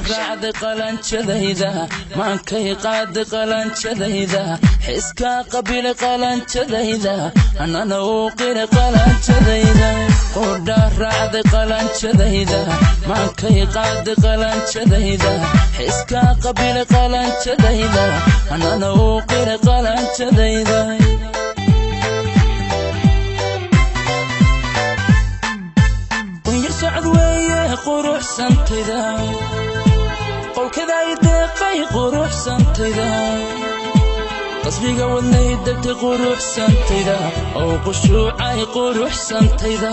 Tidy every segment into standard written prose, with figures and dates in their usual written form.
Raacday qalanjadayda, maankay qaaday qalanjadayda, xiskaa qabila qalanjadayda, anana uu qira qalanjadayda. Qudha raacday qalanjadayda, maankay qaaday qalanjadayda, xiskaa qabila qalanjadayda, anana uu qira qalanjadayda. Qunyar socod weeye quruxsantayda, qowlkada ay deeqay quruxsantayda, qasriga wadnay degtay quruxsantayda, oo qushuucay quruxsantayda.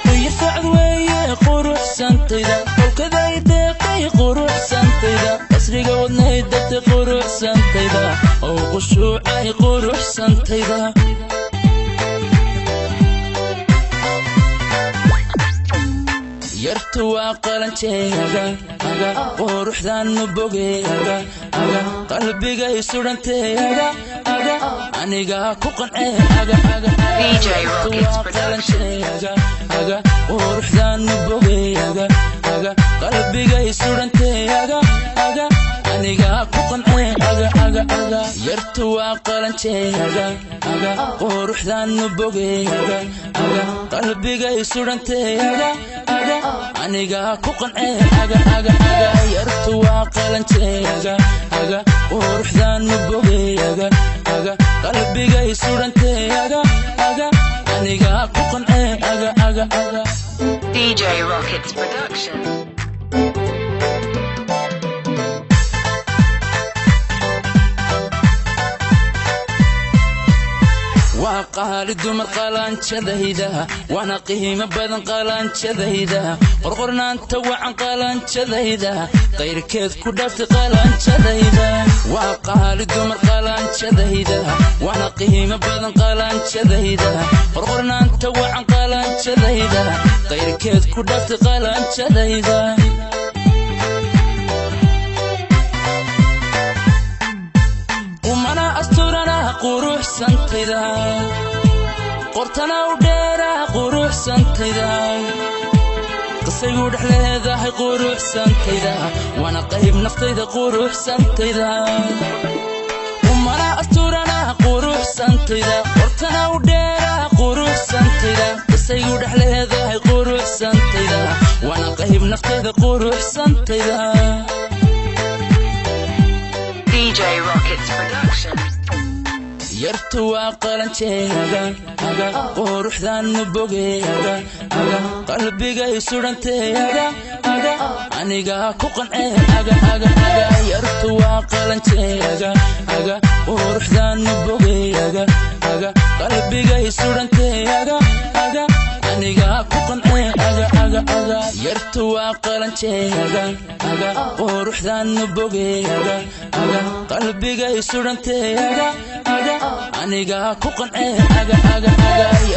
Qunyar socod weeye quruxsantayda, qowlkada ay deeqay quruxsantayda, qasriga wadnay degtay quruxsantayda, oo qushuucay quruxsantayda. Yartu waa qalanjeega aga, quruxdaanu bogeega aga, qalbigay sudhanteega aga, anigaa ku qancee aga aga. DJ Rockets Waa Production. qalanjeega aga, quruxdaanu bogeega aga, qalbigay sudhanteega aga, anigaa ku qancee aga aga aga. Yartu waa qalanjeega aga, quruxdaanu bogeega aga, qalbigay sudhanteega aga, anigaa ku qancee aga aga aga. Yartu waa qalanjeega aga, quruxdaanu bogeega aga, qalbigay sudhanteega aga, anigaa ku qancee aga aga aga. DJ Rockets Production. Waa qaali dumar qalanjadayda, waana qiimo badan qalanjadayda, qorqornaanta wacan qalanjadayda, qayrkeed ku dhaaftay qalanjadayda. Waa qaali dumar qalanjadayda, waana qiimo badan qalanjadayda, qorqornaanta wacan qalanjadayda, qayrkeed ku dhaaftay qalanjadayda. Qumana asturana quruxsantayda, qortana u dheera quruxsantayda, qisaygu dhex leedahay quruxsantayda, waana qayb naftayda quruxsantayda. Qumana asturana quruxsantayda, qortana u dheera quruxsantayda, qisaygu dhex leedahay quruxsantayda, waana qayb naftayda quruxsantayda. DJ Rockets Production. Yartu waa qalanjeega aga, quruxdaanu bogeega aga, qalbigay sudhanteega aga, anigaa ku qancee aga aga aga. Yartu waa qalanjeega aga, quruxdaanu bogeega aga, qalbigay sudhanteega aga, anigaa ku qancee aga aga aga. Yartu waa qalanjeega aga, quruxdaanu bogeega aga, qalbigay sudhanteega aga, anigaa ku qancee aga aga aga.